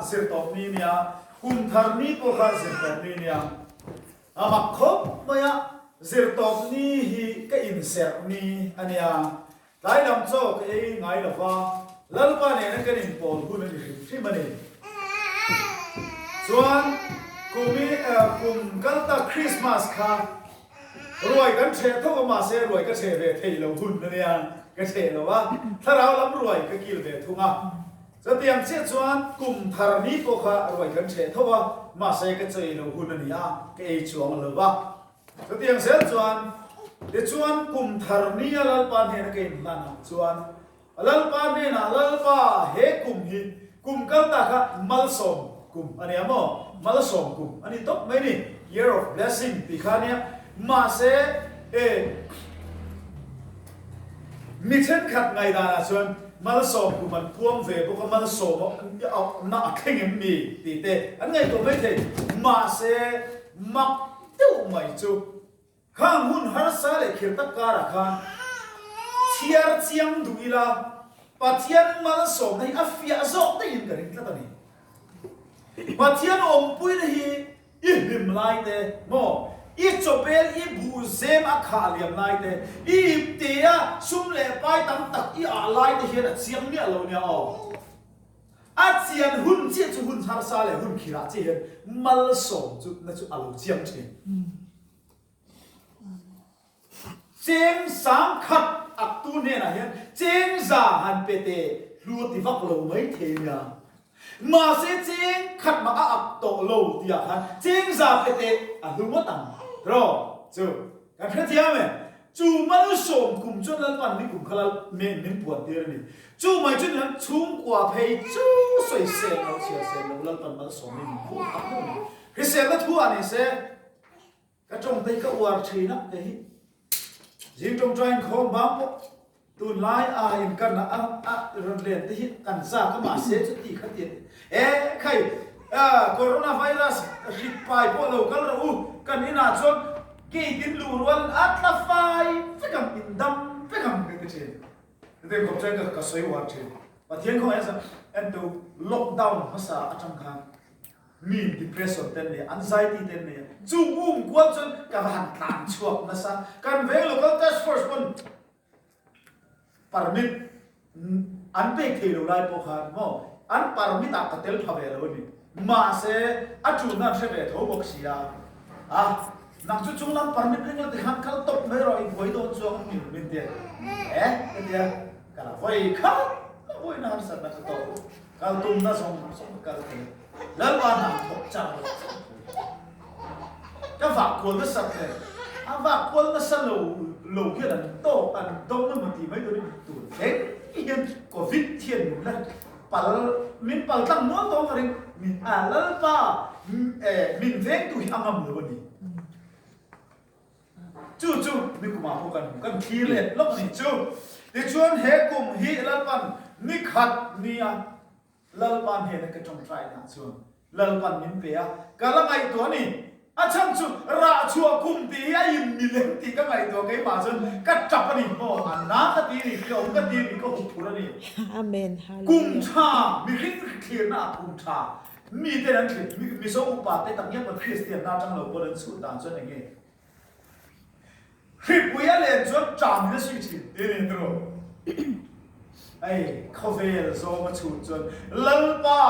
Zirtawp ni nia, kum thar ni pawh kha zirtawp ni nia. A mak khawp mai a, zirtawp ni hi ka inserh ni a nia. Tlai lam chaw ka ei ngai lo va, Lalpa nena kan inpawl hun a ni hrim hrim a ni. Chuan kum i kum kal tak Krismas kha ruai kan ṭheh tho a, mahse ruai ka ṭheh ve thei lo hun a nia, ka ṭheh lo a, thlarau lam ruai ka kil ve thung a. Chutiang chiah chuan kum thar ni pawh kha ruai kan ṭheh tho a, mahse ka chei lo hun a ni a, ka ei chuang lo va. Chutiang zel chuan, tichuan kum thar ni a Lalpa hnena ka inhlan ah chuan, Lalpa hnenah, Lalpa, he kum hi kum kal ta kha malsawm kum a nia maw? Malsawm kum a ni tawp mai ni, year of blessing tih kha a nia. Mahse, e. Mi thenkhat ngaihdanah chuan malsawm kum an puang ve bawk a, malsawm na a thleng em ni tih te an ngaihtuah mai thei. Mahse, mak deuh mai chu khang hun harsa leh khir tak karah khan chhiar chiang duh ila Pathian malsawmna hi a fiah zawk daihin ka ring tlat a ni. Pathian awmpuina hi I hlim lai te maw, i chawbel i buh zem a khah liam lai te, i ipte a sum leh pai tam tak i ah lai te hian a chiang miah lo nia aw. A chian hun chiah chu hun harsa leh hun khirah chiah hian malsawm chu na chu a lo chiang thin. Cheng sangkhat aktu hnenah hian cheng za han pe teh hlu a ti vak lo mai thei nia. Mahse cheng khat mah a ak tawh lo tihah khan cheng za pe teh a hlu ngawt ang rawh chu kan hrethiam e. Chu malsawm kum chuan Lalpan ni kum kha lal men min puan tir a ni. Chu mai chu niang chhungkua phei chu sawisel lo chhiar sel lo Lalpan malsawm ni min phuah tak meuh a ni. Hriselna thu ah ni se. Ka tawngtai ka uar thin a kei hi zing tawngtaiin khawm bang pawh tunlai a in kan a a rawn len te hi kan zak a mahse chuti kha ti e khai corona virus hrik pai pawh lo kal rawh u kan inah chuan gate in luh rual a tla fai vek ang in dam vek ang ka ti thin chutiang khawp chuan ka sawi uar thin Pathian khawngaih a entu lockdown hmasa atang khan Mi depression te an nei a, anxiety te an nei a, chu um kual chuan ka va han tlan chhuak nasa. Kan veng local task force pawn permit an pek thei lo lai pawh khan maw an permit ah ka tel pha ve lo a ni. Mahse a tulna an hre ve tho bawk si a, a nang chu chunglam permit ring la tikhan kal tawp mai rawh i buai dawn chuang min min ti a, e ka ti a, ka la vawi khat a vawiin a harsatna ka tawk. Kal tumna zawng zawng ka kal thei. Lalpa hna thawk char lo char thei. Ka vah kual nasat nen a vah kual nasa lo lo hian an tawk an dawng emaw tih mai turin tun thleng hian covid hian min la pal min pal tlang nual tawng ka ring min a Lalpa min vengtu hi a ngam lo a ni. Chu chu ni kumah pawh kan hmu, kan thlir let lawk a ni chu. Tichuan he kum hi Lalpan ni khat nia Lalpa hnena ka tawngtai nah chuan Lalpan min pe a, ka la ngaihtuah a ni. A chhan chu rah chhuah kum tih hi a in mi lem tih ka ngaihtuah keimah chuan ka tap a ni maw, a na ka ti a ni, ka awm ka ti a ni, ka hup phur a ni. Amen. Kum tha mihring thlirna ah kum tha miten an thlir, Mizo upa te tak ngial pawn Kristianna atang lo pawn an chhut dan chuan eng nge? Hripui a len chuan ṭam in a suih ṭhin ti a ni tiraw? Hei khawvel zawng a chhut chuan Lalpa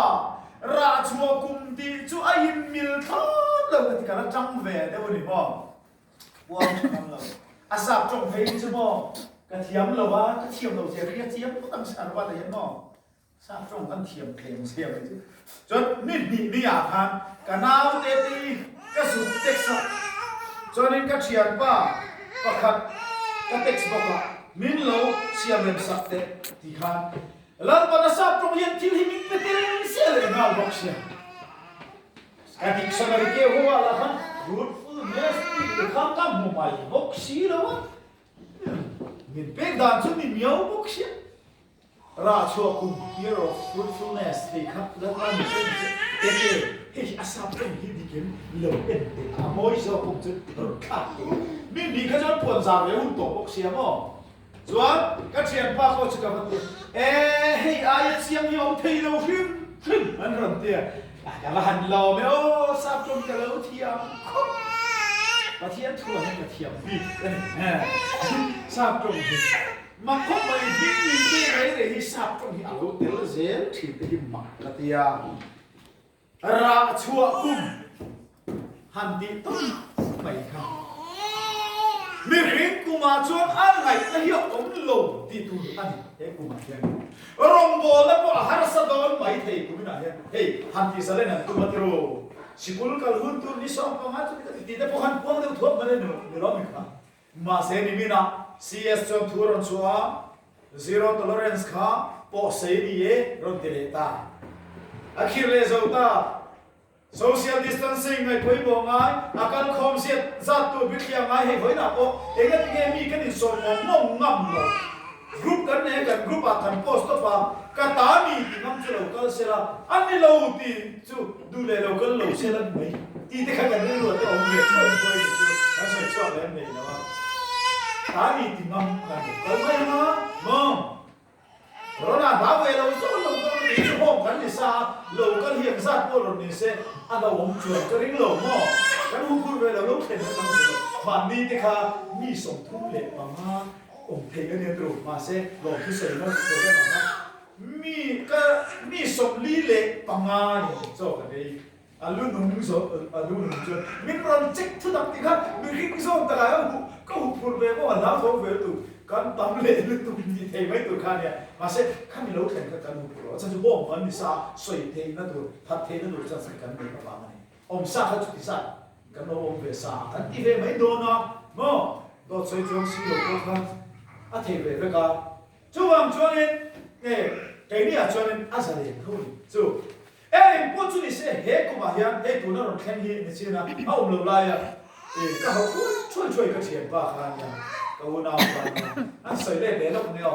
rah chhuah kum tih chu a in mil thlawt lo ka ti ka la ṭang ve deuh a ni maw? Puang ṭha ngam lo. A sap ṭawng phei hi chu maw ka thiam lo a, ka thiam lo zia hria chiang ngawt ang Sarvat ah hian maw? Sap tawng kan thiam thleng zia mai chu. Chuan ni hnih ni ah khan ka naute te hi ka zuk text a, chuanin ka thianpa pakhat ka text bawk a, min lo siam rem sak teh ti khan Lalpana sap tawng hian thil hi min pe tel sia leh nghal bawk sia. Ka dictionary keu ho ah lah khan fruitfulness tih te kha ka hmu mai bawk si lo a, min pek dan chu ni miau bawk sia. Rah chhuah kum, year of fruitfulness, tih kha Lalpa min hre ni che. Tete, hei hi a sap ṭawng hi dik em? Lo en teh a mawi zawk kum chu rawn thlak teh a. Mi hnih kha chuan puan zar ve hun tawh bawk sia maw? Chuan ka ṭhianpa pawh chu ka va ti a, E, hei aia chiang hi a awm thei lo hrim. hrim an rawn ti a, ka va han lawm e aw, sap tawng ka lo thiam khawp, Pathian thu ah hian ka thiam bik a ni, sap tawng hi mak khawp mai, hming min pek rei rei hi sap tawng hi a lo tel zel thin te hi mak ka ti a. Rah chhuah kum han tih tawp mai kha mihring kumah chuan a ngaihna hi a awm lo tih tur a ni he kumah hian. Rawngbawlna pawh a harsa dawn mai thei kuminah hian hei han tih zalen an tum a tiro. Sikul kal hun tur ni 15 chu ni ka ti tih te pawh han puang deuh thuak mai ni lawm mi kha. Mahse niminah CS chuan thu a rawn chhuah a, zero tolerance kha pawh sei ni e rawn ti leh ta. A khir leh zo ta. Social distancing ngaih pawimawh ngai, a kal khawm ziat zat tur bithliah ngai hei vawiinah pawh engatinge mi kan insawi ngawng ngawng ngam lo. Group kan nei a, kan group ah kan post tawp a, ka ta mi ti ngam chu lo kal sela, a ni lo ti chu duh leh lo kal lo sela ni mai tih te kha kan rilru ah te awm ve thuai thuai ni chu kan sawi chhuak lem nei lo a, ta mi ti ngam khan lo kal mai ang a maw? Corona hlau ve lo zawk lo kal tih chu home kan ni sa a, lo kal hi engzat pawh rawn ni se a lo awm chuan ka ring lo maw? Kan huphur ve lo lo thlen na kan hmu lo, mahni te kha mi 35 awm thei a nia tru, mahse lawmthu sawi na program ang kha mi ka mi 45 in chaw kan ei a lu nung zawh a lu nung chuan min rawn check thu tak tih kha mihring zawn takah hian huh ka huh phur ve maw a hlauthawng ve lutuk kan tam leh lutuk tih thei mai tur kha a nia mahse khami lo thlen kha kan huh phur lo a chhan chu home kan ni sa a sawi theihna tur that theihna tur chance kan nei avang a ni. Awm sa kha chuti zat kan lo awm ve sa a, kan ti ve mai dawn a maw? Dawt sawi chuang si lo pawh khan a thei ve vek a. Chuvang chuanin nge keini ah chuanin a za len tho ni chu. E engpawh chu ni se he kumah hian hei tuna rawn thleng hi ni chin a, a awm lo laia e ka hau thuai thuai thuai ka thianpa kha ania, ka unau pa ania, an sawi let leh lawk nia.